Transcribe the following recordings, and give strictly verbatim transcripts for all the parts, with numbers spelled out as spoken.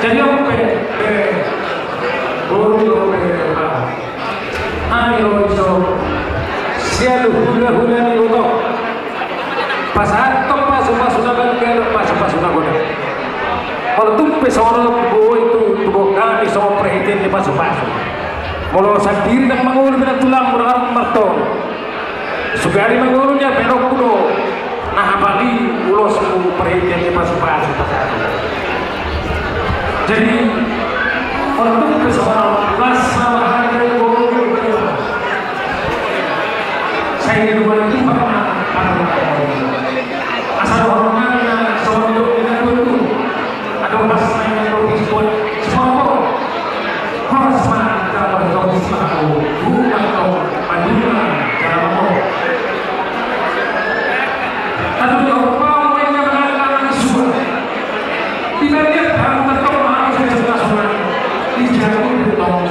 Jadi on pe, pe, boru do pe, ba, hami do iso sialuhulahula ni iboto. Pasahathon pasupasu na badia dohot pasupasu na godang. Molo tung pe songon on boi tu, tubuan hami songon parhitean ni pasupasu. Molo sandiri ndang mangolu pe nang tulang molo aruk martong. Sugari mangolu nian pe adong do na hapali ulosmu parhitean ni pasupasu pasahat. Jadi, molo tung pe songon on las ma bahagia ni boru ni badia. Sai di luar itu pernah ada. Asal hormatna songon dok dengan dulu. Adong pas main dok di sport. Sport. Horas ma jala horas ma. Bukan dok. Madura jala mo. Tapi dok mau main jala sua. Tidak dia tahu tetap harus ada sebelah sungai. Di jalan itu dong.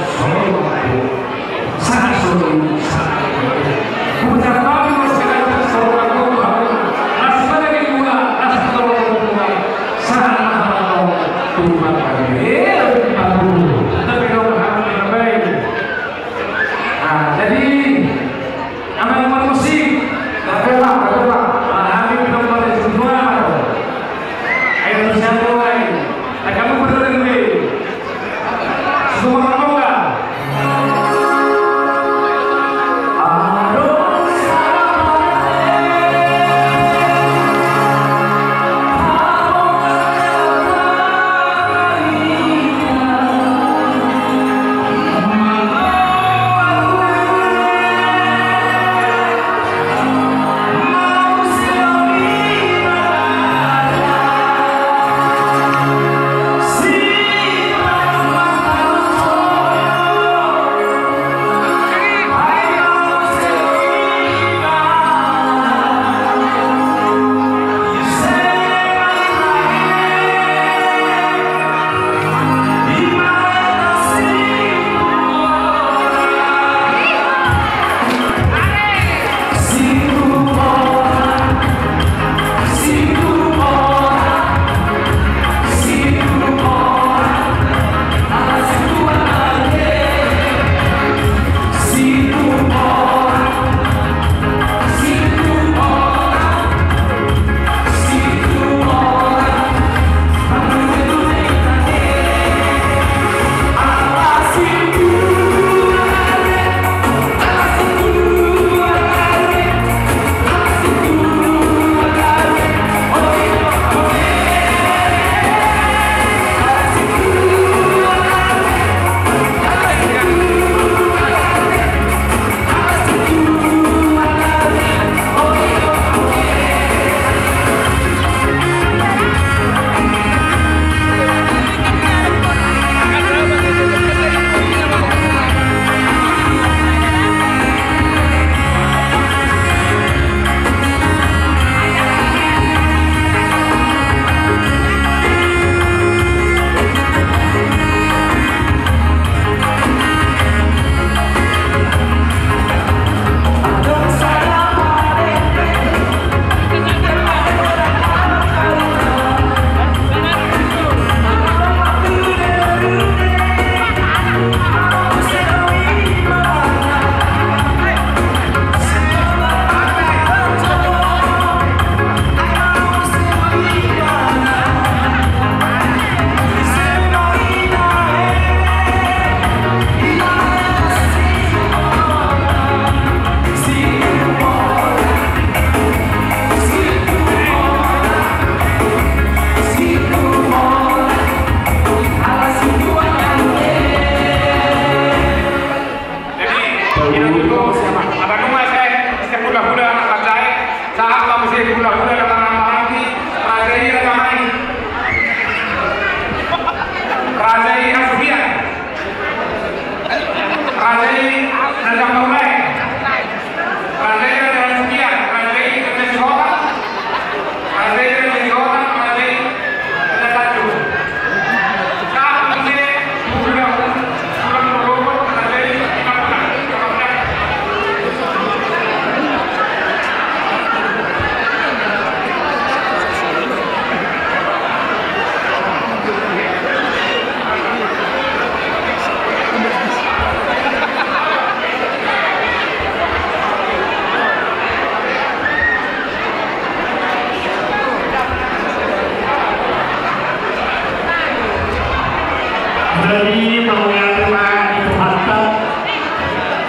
Jadi, mauliate ma di Tuhanta,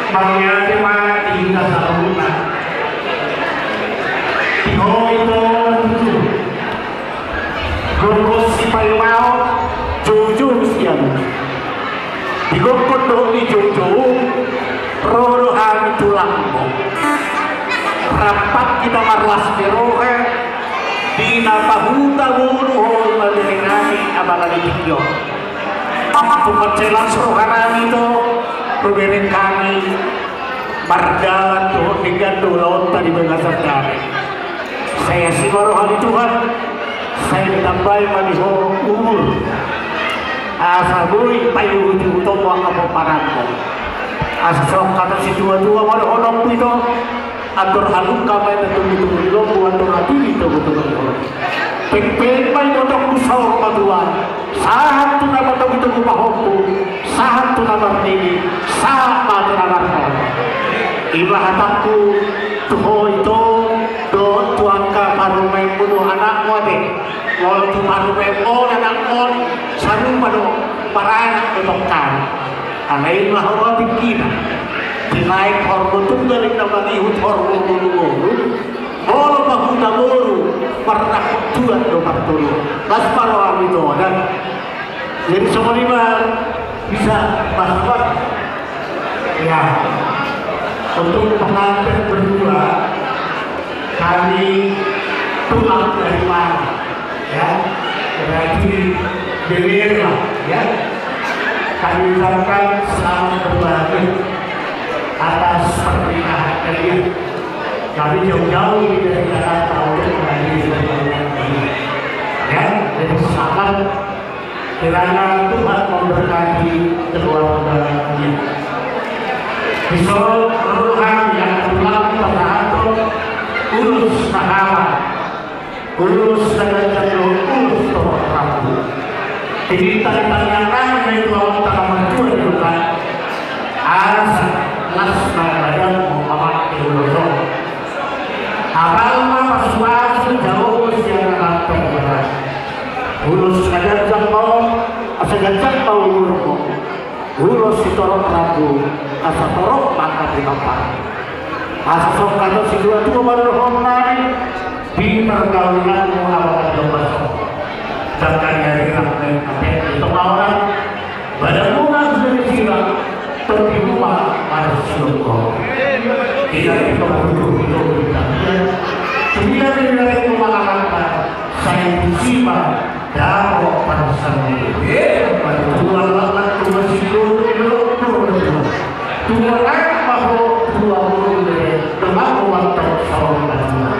mauliate ma di hita saluhutna. Di ho ito tutu. Gokhon sipaimaon, joujou sian. Di gokhon dohot di joujou, ro do hami tulangmu. Rap hita marlas ni roha, di na pahuta boru ho i ma bere nami, apala di tingki on. Tung mansai las roha nami ito, ro bereng hami mardalan dohot denggan do ulaonta di bagasan damai. Sai asi ma roha ni Tuhan, sai ditambai ma di ho umur. Asa boi paihutihut ho angka pomparanmu. Asa songon hata situatua ma dohononku ito, andor halumpang ma i na tongitongit ni lombu, andor hatiti tongitongit ni holong. Pengpeng ma i motongku saur matua. Sahat tu na martongitongit pahompu, sahat tu na marnini, sahat ma tu na marnono. I ma hatangku tu ho ito, dohot tu angka parumaenmu dohot anakmu ate. Molo tu parumaenmu on, anakmu on, sarupa do, maranak do tongkan. Alai ma horbo tingkina. Di naeng horbo tunggal i na mangihut horbo ngolungolu. Molo pahuta boru, marnangkok tuat do martolu. Las ma roham ito da. Jadi songon i ma bisa pasahat. Ya. Untuk pengantin berdua, kami tulang dari mana? Ya. Berarti bebere lah, ya. Kami ucapkan selamat berbahagia atas pernikahan kalian. Kami jauh-jauh ini dari Jakarta untuk menghadiri pernikahan ini. Ya, jadi selamat. Kiranya Tuhan memberkati keluarga ini. Di son roham yang pulang pasahathon ulos na halak. Ulos na ganjang dohot ulos torop rambu. Di tangiang-tangiang nami tu Amanta na martua di surgo. Asa las ma badanmu mamangke ulos on. Apal ma pasupasu jaomu sian na lam tong badan. Ulos na ganjang ma on, asa ganjang ma umurmu. Ulos sitorop rambu, asa torop ma angka pinompar. Asa songon hata situatua ma dohononnami, di pergaulanmu apala di ombas on. Jala di ari na naeng ape di tonga on, badanmu ma sude sirang, tondimuna ma marsidohot. Tidak diperbutuh itu tidak. Tidak diperbutuh makan apa, saya musibah. Dapot parsaulian. Tulang laknak, tulang singkop, tulang singkop. Tulang anak ma ho, tulang boru, tulang boru, tulang saur matua.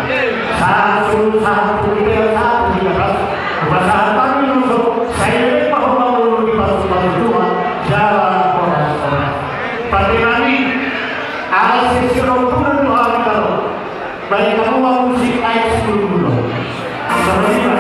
Sahat tu, sahat tu dia, sahat tu dia, sahat tu dia. Pasahat hami ulos on, sai leleng ma ho mangolu di pasupasu Tuhan, jala horas-horas. Pande nami, ala sesiro pun doa kita. Baik, kamu mau musik naik sepuluh dulu. Sama dia.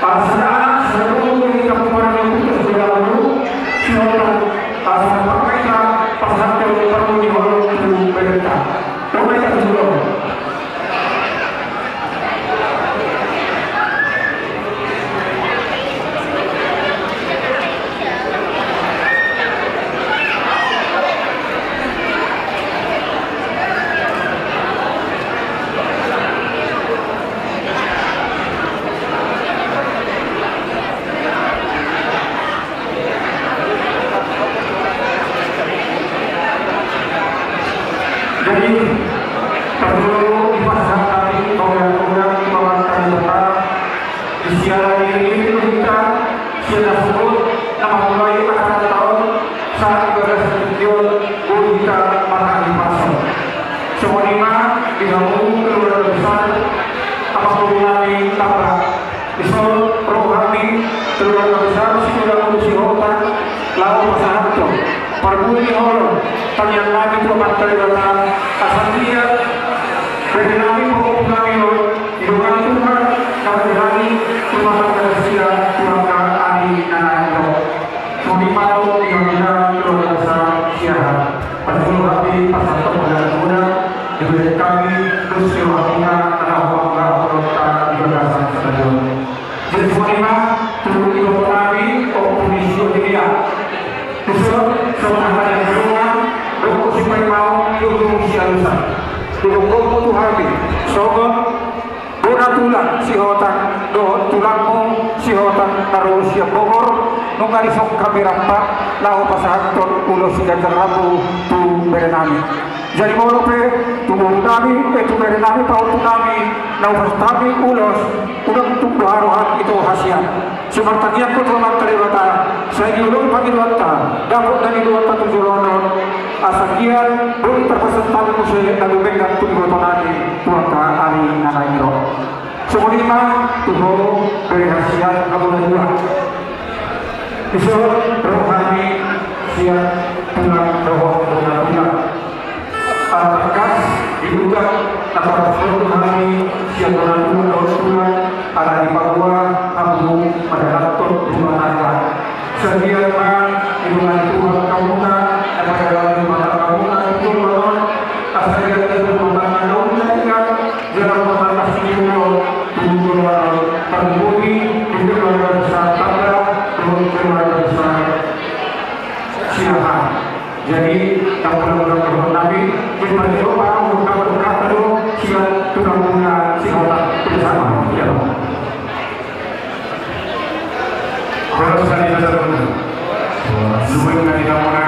Asa sada anak, sada boru di Kabupaten Kuta Sebelah Ulu, Sihotan, asa pakai pasahat parbue ni holong tu berenta. Dohot berenta. Jadi, parjolo dipasahat hami, songon na hudok ni Tuhanta Debata, di siala ni ringiring ni hita, sian na sogot, na mamulai acara taon, sahat di bagasan tingki on, boi hita marhahipason. Songon i ma, di hamu keluarga besar, amangboru nami Tamba. Dison ro hami keluarga besar Situlang Ulu Sihotan laho pasahathon parbue ni holong, tangiang nami tu Amanta Debata, asa anggiat bere nami pahompu nami on didongani Tuhan, na mandongani tu Amanta Debata tu angka ari na naeng ro. Songon i ma di hami keluarga besar Siahaan. Parjolo hami pasahathon mauliate, dibereng hami dos ni rohamuna na laho mangula holongta di bagasan sadari on. Jadi songon i ma tu iboto nami, Ompu ni si Otilia. Dison, songon hata ni hadomuan, dohot si paimaon, dohot si alusan. Diboan hamu tu hami songon bona tulang Sihotan, dohot tulangmu Sihotan na ro sian Bogor, nunga dison hami rampak laho pasahathon ulos siganjang rambu tu bere nami. Jadi molo pe tu boru nami, eh, tu bere nami, pahompu nami, na hupasahat hami ulos, unang tung boha roham ito hasian. Sai martangiang hita tu Amanta Debata, sai dioloi pangidoanta, dapot na nidaonta tu joloan on, asa anggiat boi tarpasahat hami muse na dumenggan tu iboto nami tu angka ari na naeng ro. Songon i ma tu ho bere hasian hamu na dua. Dison ro hami sian tulang dohot bona tulang. Ala tangkas diuga na tarpasahat hami sian bona tulang dohot tulang, ala dipaboa hamu mandalanhon rumah tangga. Sai anggiat ma didongani Tuhan hamuna, na mandalanhon rumah tanggamuna tu joloan on, asa anggiat rumah tangga na uli na inang, jala rumah tangga sitiruon tu joloan on, tarlumobi di keluarga besar Tamba dohot keluarga besar Siahaan. Jadi, ndang pola-pola dohonon nami, di parjolo ma, ungkap-ungkap do sian tulang muna Sihotan. Bersama, ya. Horas ma di hamuna saluhutna. Dumenggan ma di hamuna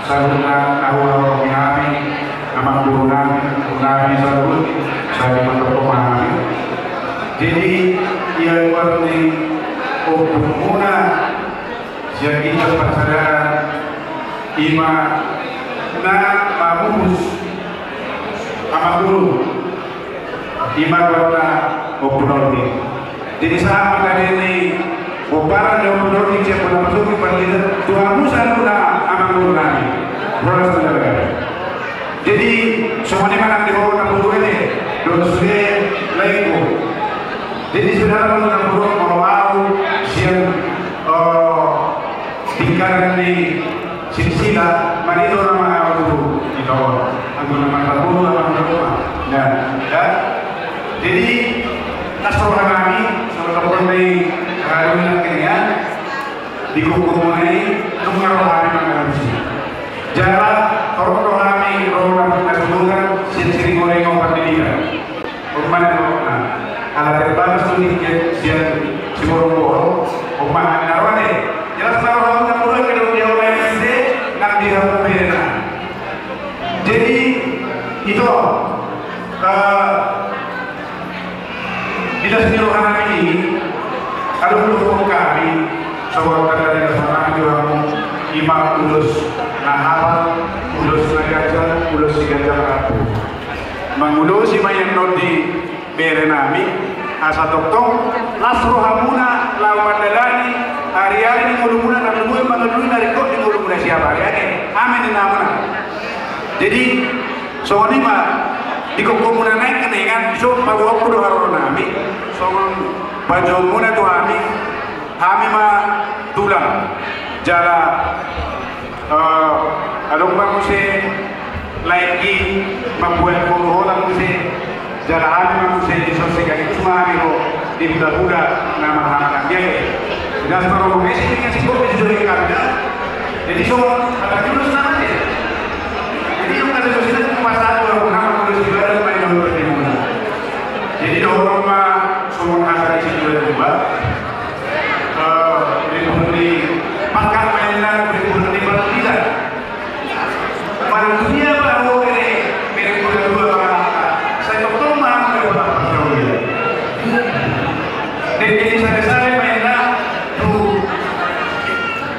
saluhutna na hula-hula ni hami, amangboru nami, nami saluhut, sai mandok ma hami. Jadi, ia goar ni ompung muna, sian ginjang parsadaan, i ma na mamupus amangboru, i ma goarna Ompu Nordi. Jadi sahat ma tadi ni pomparan ni Ompu Nordi sian bona pasogit, parlita tu hamu saluhutna amangboru nami. Horas ma di hamuna. Jadi songon i ma nang di ho namboru ende, dohot sude laengku. Jadi saudara, namboru, molo au sian, eh, lingkaran ni silsilah, marnida nama au tu ito on. Anggo na marnida nama au tu ito on. Nah, ya. Jadi, las roha nami, songon na hudok ni hahana nangkin i, di gokhon muna i, nunga ro hami mangalusi. Jala, torop do hami, ro na, na sumurang, sian siringoringo pandidikan. On ma na nidokna, ala terbatas do di sian siborongborong, on ma na roa de. Jelas ma roha na roa, kalau dia orang yang gede, nang di hamu beda. Jadi, ito, eh, di las ni roha nami i, adong do hami, songon tanda ni las roha nami tu hamu, i ma ulos na hapal, ulos na ganjang, ulos siganjang rambu. Mangulosi ma i annon di bere nami, asa tongtong las rohamuna laho mandalani ari-ari ni ngolumuna, na lumobi mangalului na ringkot ni ngolumuna sian ari-ari. Amen ninna hamuna. Jadi, songon i ma, di gokhon muna nangkin i, kan, so, paboaonku do haroro nami, songon Panjouonmuna tu hami, hami ma tulang. Jala, eh, adong ma muse laenggi mambuat boru holan muse. Jala hami ma muse dison, sekaligus ma hami ro di hulahula na marhaha nangkin. Dinas parhobas i, dinas i, kok dison i kami da. Jadi songon hata ni ulos nama dia. Jadi yang kata ulos itu pasal dua puluh enam, ulos ibarat main dalam pertimbangan. Jadi dohononku ma songon hata ni si dua dua. Eh, berikut ni pakat mainan, berikut ni berlidah. Manang dia baru bere, bere kuda dua manang. Sai tongtong ma hamu dapotan parjolo. Dengke ni sale-sale ma inna tu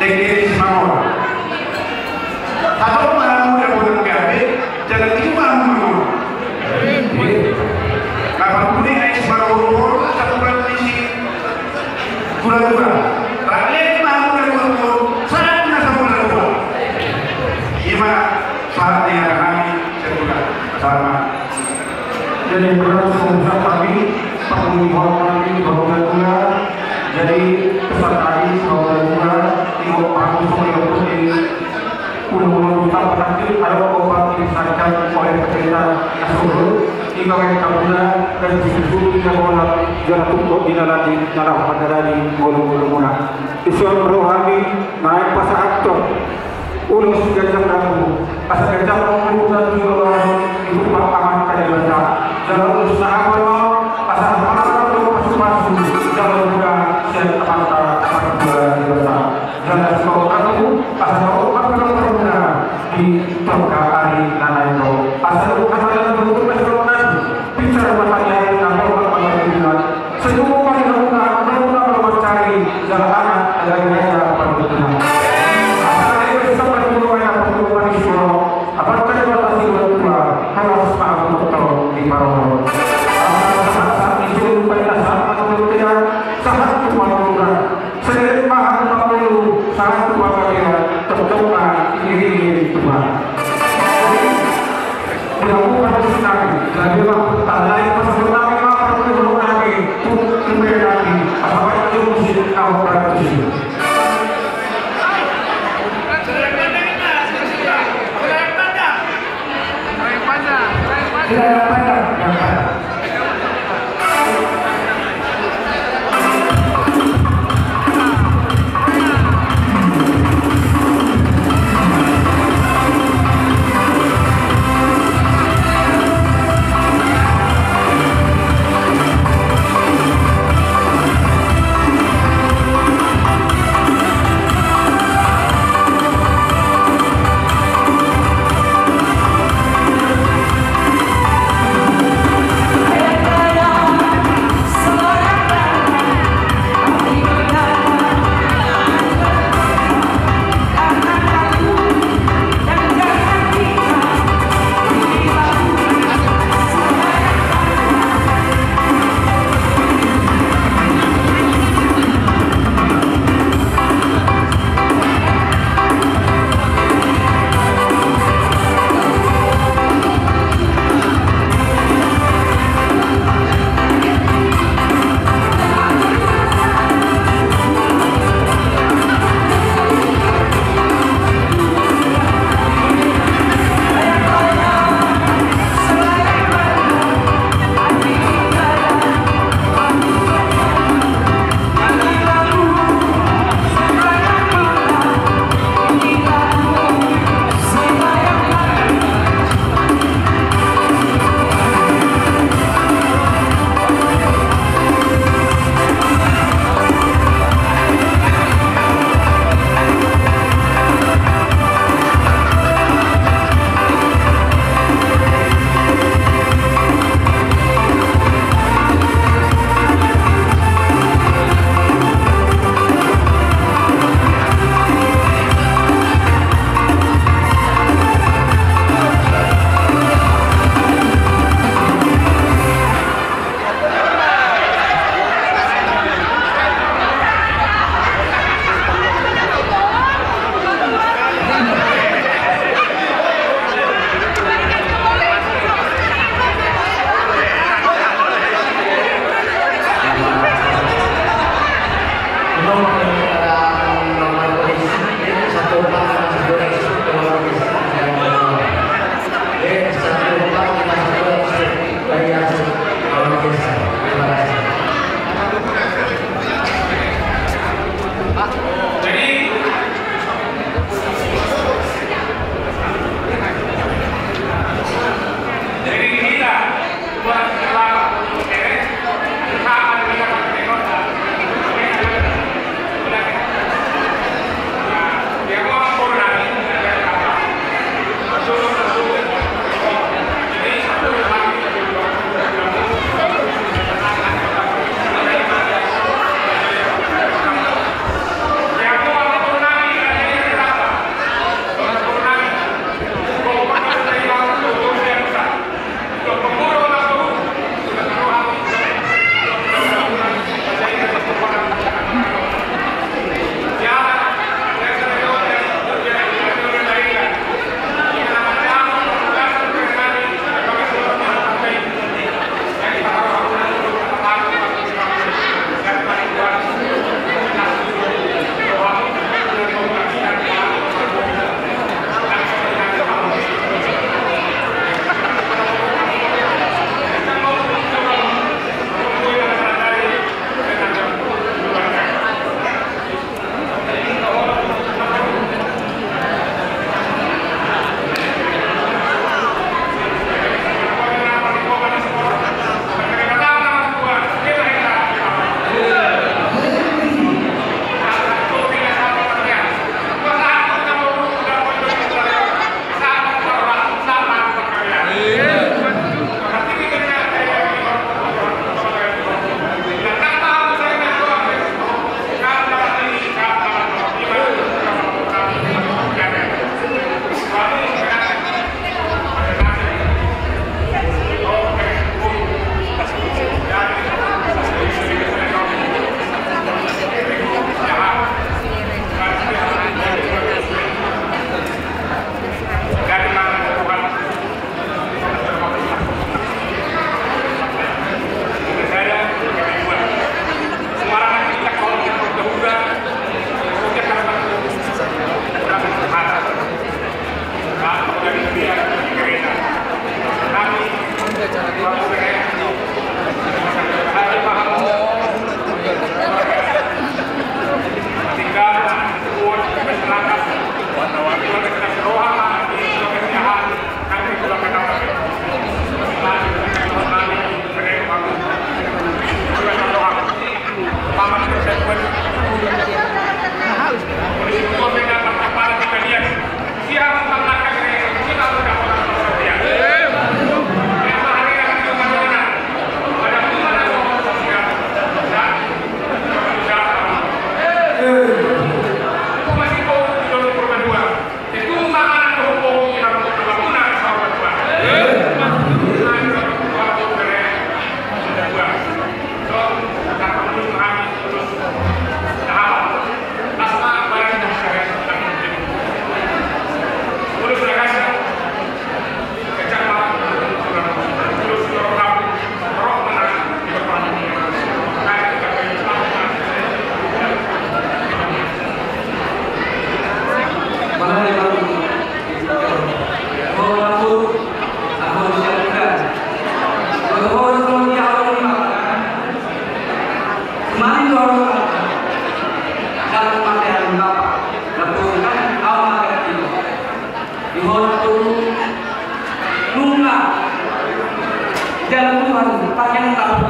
dengke ni Simangora. Hatop ma hamu dapotan gabe, jala tibu ma hamu mangora. Na parpudi ai Simangora, satuan ni si Gula-gula. Rale ma gula-gula tu, sahat na sahat gula-gula. Ima sahat ni anak nami, sahat gula. Sama. Jadi, berarti semua kami, penghuni hormat kami, bahwa gula-gula. Jadi, pesan kami, bahwa gula-gula, di bawah panggung semua yang penting. Undang-undang Hutan Perancis, ayo obat disajikan oleh pemerintah nasional, di bawah kabula dan disusun di bawah jalan hukum di dalam di dalam pada dari guru-guru muna. Ison rohani naik pasahathon ulos ganjang rambu, asa ganjang rambu dan juga di rumah aman kali basa. Jalan ulos na abal, asa abal pasu-pasu, jalan muda siap aman tak aman dua di basa. Jala sikotaku, asa tau apa permuna di tongka ari na naeng ro. Asa tau apa yang perlu persoalan, bicara matanya na tau apa permuna. Senyum pada permuna, permuna mencari, jala anak dari raja permuna. Asa dari besok permuna yang perlu manis ro, apa terima kasih bertua, harus maaf betul di paroro. Asa saat-saat itu lupa, asa saat itu lupa, saat itu lupa. Sering paham pangulu, sahat tu pangadilan, tongtong ma iring-iring Tuhan. Dilakukan sinari, jadi ma, tandai pasahaton nami ma, parpudi nami, tu, tu, nami, asa baik tu, musik, au, baik tu, musik.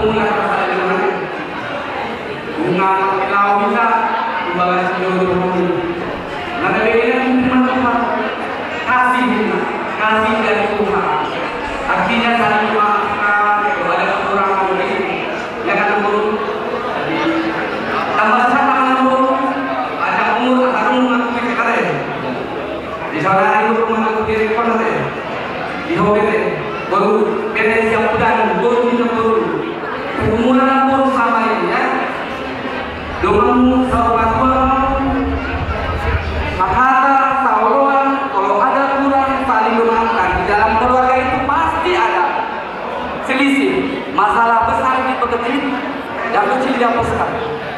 Bunga, laho hita, tu bagas ni jolo ni. Na gabe hita tu Tuhan, kasih hita, kasih dari Tuhan. Artinya saling memaafkan, kalau ada kekurangan begitu. Ya kan, Ambo? Jadi, tambah sehat tangan, Ambo. Panjang umur, asa dung mangkupi sekali. Di saudara itu rumah aku diri pernah ya. Di hobi deh. Baru beda siap udah, baru minta baru. Umuran pun sama ini ya. Donganmu sahabat gua. Maka tak tahu doang, kalau ada kurang saling memaafkan. Di dalam keluarga itu pasti ada selisih. Masalah besar dipekecil, yang kecil dihapuskan.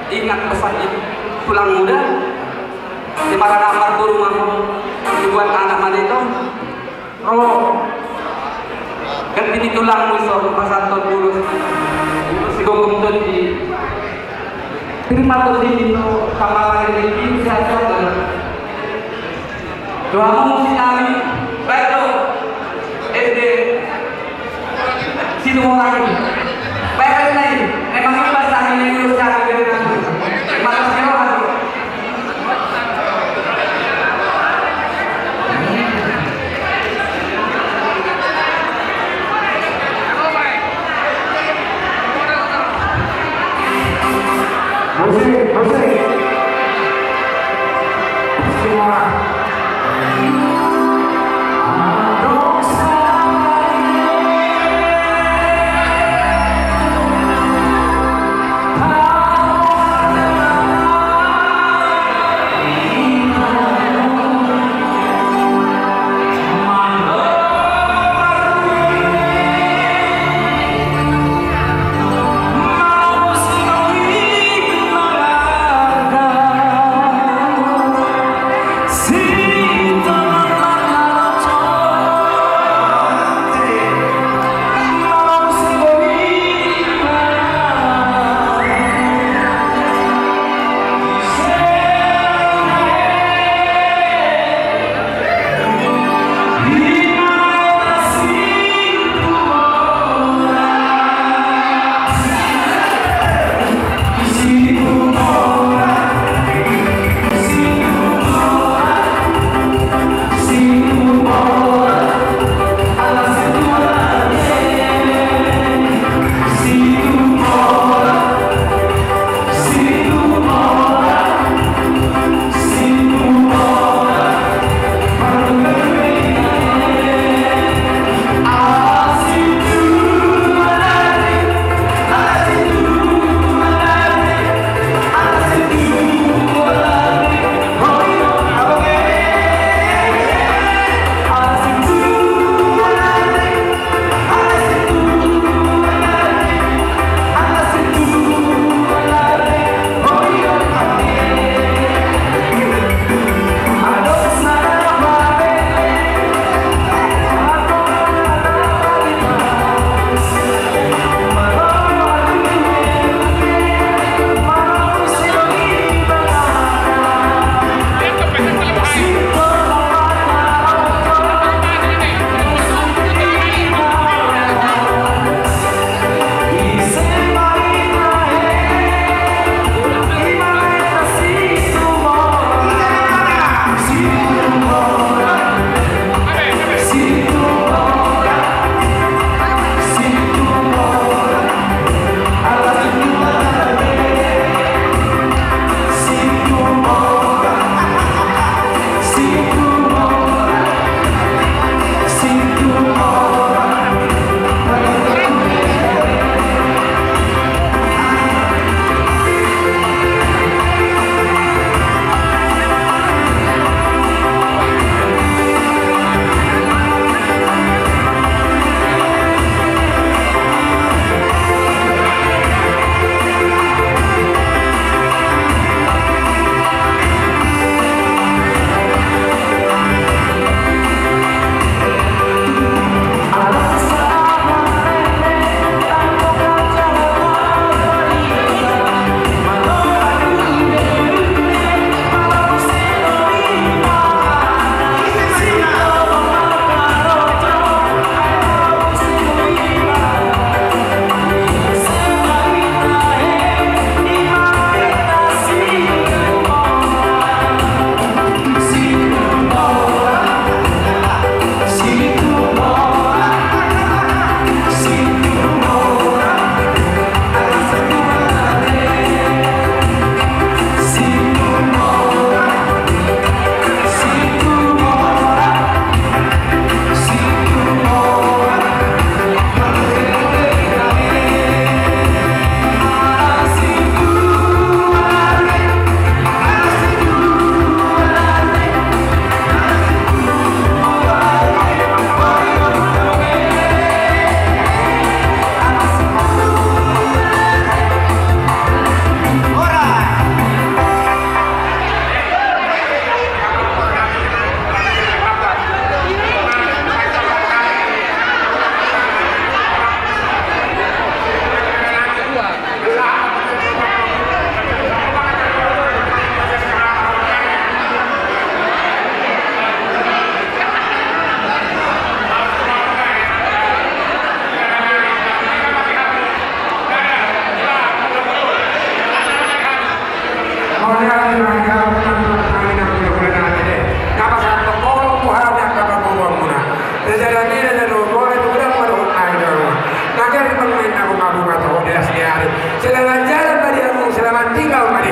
Ingat pesan itu. Tulang muda, di mana namar guru mampu dibuat anak manito. Ro. Ganti ni tulang muso, pasanton bulus. Sigogom tondi. Terima kasih itu, sama lagi di sehat-sehat. Doamu si nami, baik do. S D. Situ mau lagi. Baik lagi. Memang itu bahasa ini, ini urusan ini, ini urusan ini. Malas dia, Pak. Musik, musik. Semua.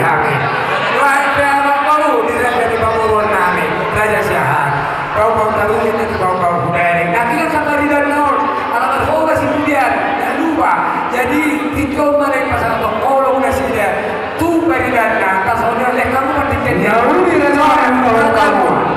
Hami. Raja Siahaan. Bau-bau taruhin itu bau-bau hudaring. Nanti kan sama di danau. Alamat hoba si Budian. Jangan lupa. Jadi, tiga mana yang pasal tokolo udah sida. Tu baridan na, tas udah leh kamu mati jadi. Ya udah, ya udah, ya udah, ya udah.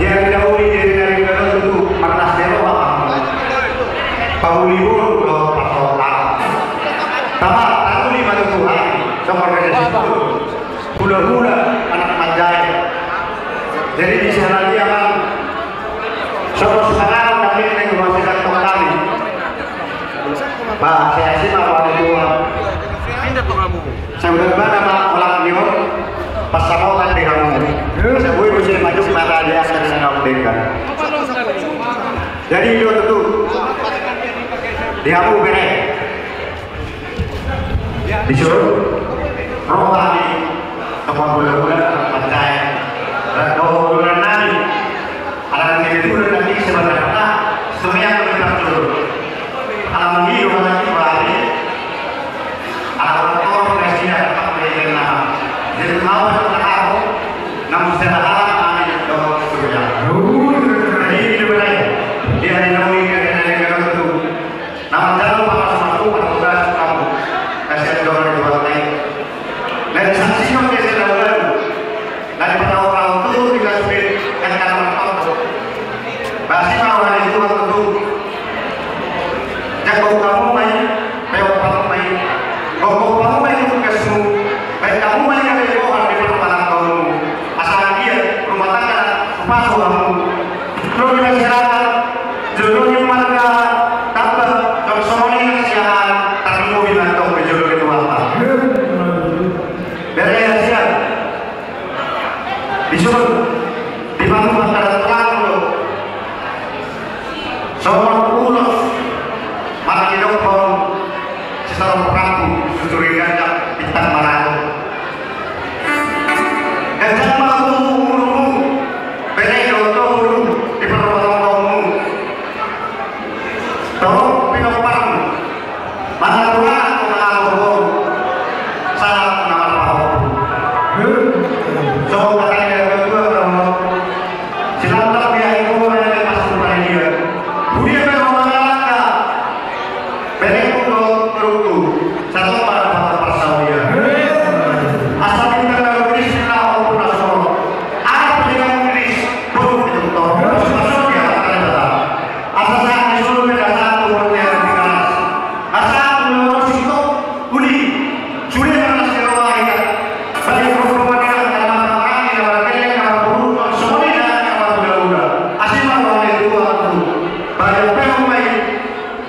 Di ari na uli, di ari na uli, tutu marlas ni roha ma hamu. Pauli boru dohot partondion. Tama, taruli ma tutu hami songon raja siboru, hulahula, anak manjae. Jadi di sian hami, amang, songon semangat hami, nang ruas ikan tong hami. Bah, sehat-sehat ma roha ni tulang. Saudan bana ma olat ni on, pansamotan di hamu. Asa boi muse majuk mata di angka na naung denggan. Jadi i do tutu di hamu bere. Dison ro hami, tong hulahula, anak manjae, dohot hulahula nami. Ala nang kebetulan nami sebenarna, semuanya kami berjuru. Ala mangido hami tu Bapa, ala orang tua presiden apa presiden nama. Jadi mau bertahan, namun segala hal kami dohot surya. Jadi itu benar. Dia ada nawi, dia ada nawi, dia ada nawi. Na manjalo pamasu-masu, patugas hamu, kasihan dohot di Tuhan lain. Na disaksihon di selalu, na dipatau-tau tu di kasbit, kan kan martong. Basi ma roha ni Tuhan tutu. Jangkau hamu ma i, peop hamu ma i. Gogo hamu ma i tugasmu. Baen hamu ma i gabe bohal di parpalanggaonmu. Asa anggiat rumah tangga na supasu hamu. Jolo ni masyarakat, jolo ni marga, tambah, jolo songon i na siahaan, tarlumobi ma antong di jolo ni Tuhanta.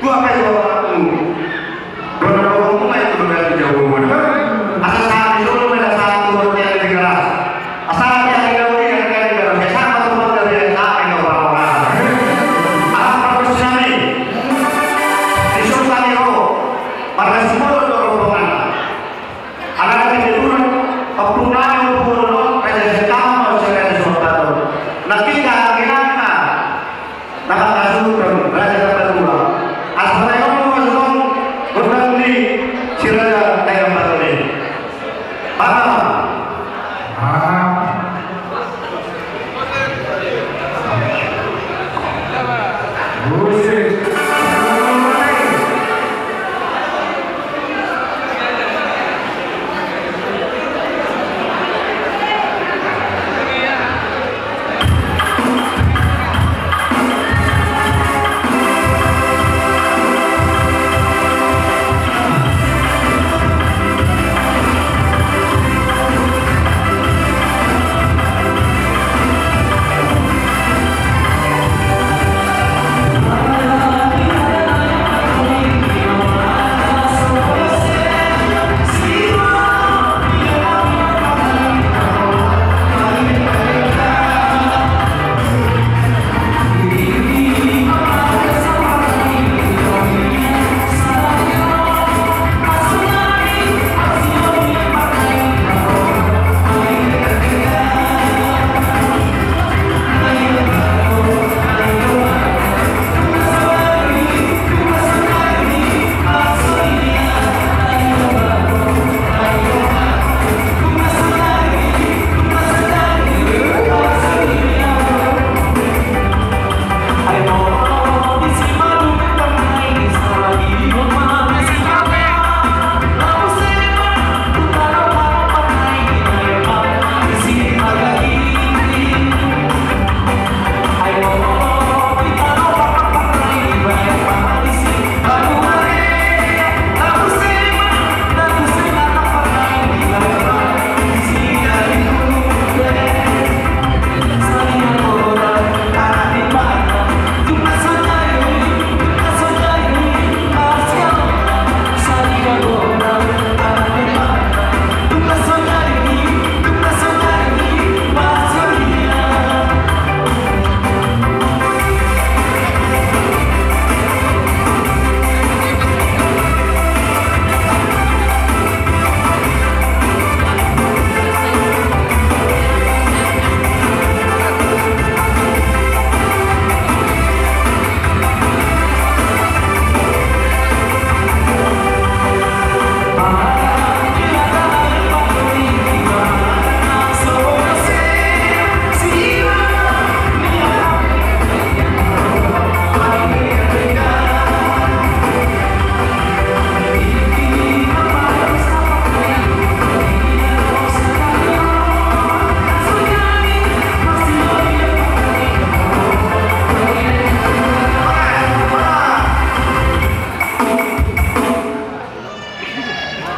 Dua pe dua orang tu. Dua orang tu, dua orang tu. Asa sahat di Solo, asa sahat di Solo, asa sahat di Solo, asa sahat di Solo, asa sahat di Solo. Asa sahat di Solo, asa sahat di Solo. Alana di Tuhan, pembunuhan, pembunuhan, Raja Sintama, Raja Sintama. Nanti dah, gimana? Nama kasus, Raja Sintama. Asal yang mau masuk, bukan di si Raja Sintama ini. Paham? Paham.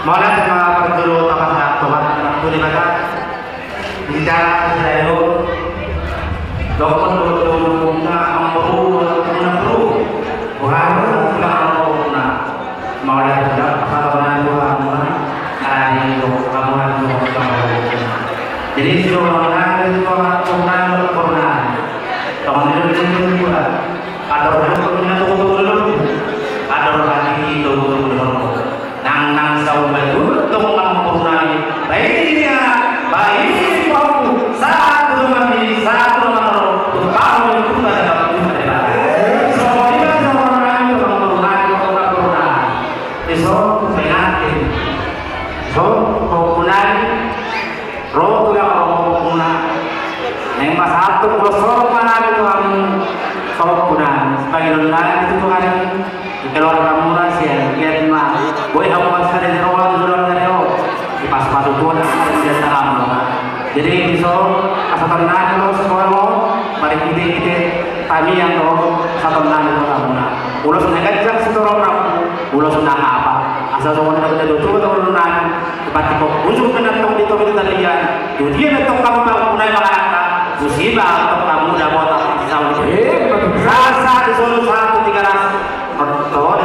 Mauliate ma parjolo tapasahat Tuhan, Tuhan Debata. Bicara selalu dokon dokon dokon na amboru dokon na buru. Bukan dokon na. Mauliate ma parjolo Tuhan, Tuhan. Ari dokon na buru. Jadi sudah mengenal itu orang Tuhan, Tuhan. Tuhan itu Tuhan. Adong do tongtong na togu-togu di lombu. Adong do tongtong na togu-togu di lombu. Nang nang saur matua tong ampornami. Baen i, baen i pahompu. Sahat tu donganmi, sahat tu dongan ro. Tu pahompu na dapat tu na dapat. Songon i ma songon nami tu ampornami, tu ampornami. Dison tu pengantin. Dison pahompunami. Ro tu dongan ro pahompunami. Naeng pasahathon ulos holong ma nami tu hamu pahompunami. Sipangidoannami tu Tuhan i, di keluargamuna sian, liat ma. Boi hamu asa di roha tu joloan ni ari on. Dipasupasu Tuhan di antaramu. Jadi dison pasahatonnami ulos holong, marhite-hite tangiang do pasahatonnami tu hamuna. Ulos na ganjang sitorop rambu, ulos na hapal. Asa songon na dapot do tu hamuna. Pati pok ujung kena tong di topi talian. Tu dia na tong hamu pahompunami mangalangka. Tusi ma tong hamu dapotan saur. Eh, betul. Sahat-sahat di Solo, sahat tu Tigaras. Betul.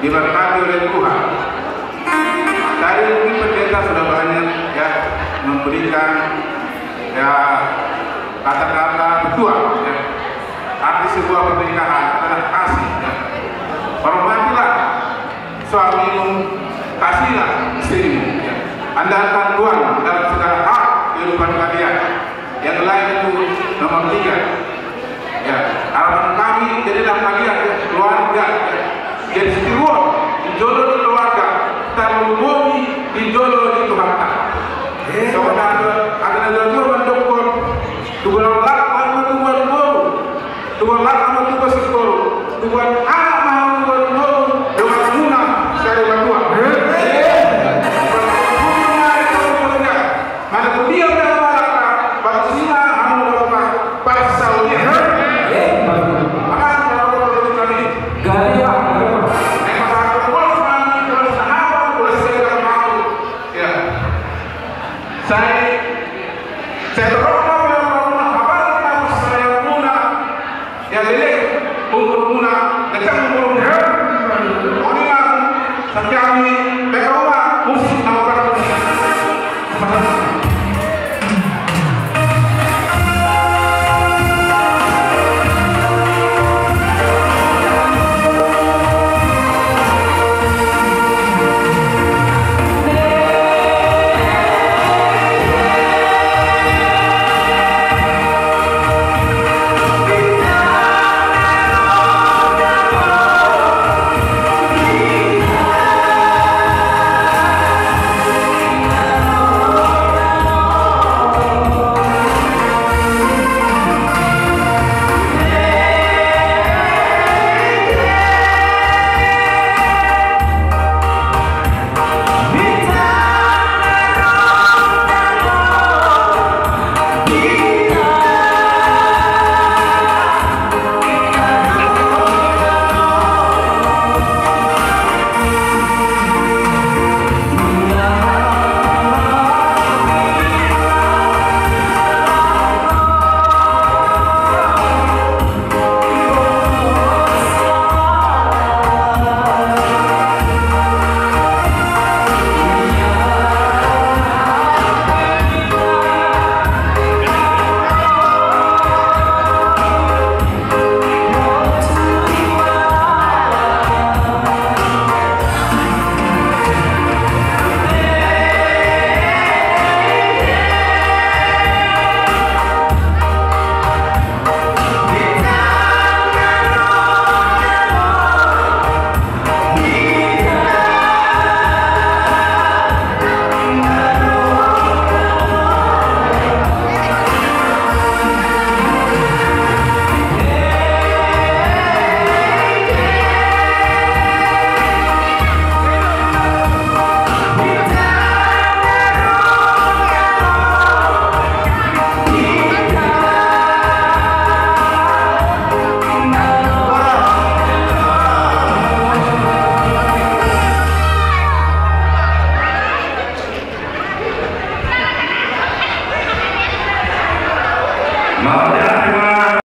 Diberkati oleh Tuhan. Tadi mungkin pendeta sudah banyak, ya, memberikan, ya, kata-kata petua, ya. Arti sebuah pernikahan adalah kasih, ya. Hormatilah suamimu, kasihlah istrimu, ya. Andalkan Tuhan dalam segala hal kehidupan kalian. Yang lain itu nomor tiga. Ya, harapan kami, jadilah kalian, ya, keluarga, ya, jadi setiruon di jolo ni keluarga, tarlumobi di jolo ni Tuhanta. Songon na hata ni natuatua mandokkon, tubuan laklak ma tubu boru, tubuan laklak ma tubu singkoru, tubuan anak ma tubu boru, donganmuna sarimatua. Mana kudia udah maraka, baru sina anu baru mah, pas saudia. Akan kalau baru kami. Gaya. Saya, saya terima kasih, apa yang kamu saya punya. Ya, jadi umurmuna, kencang umurmuna. Onilah, santiang ni, beka uma, musik, nama pada musik.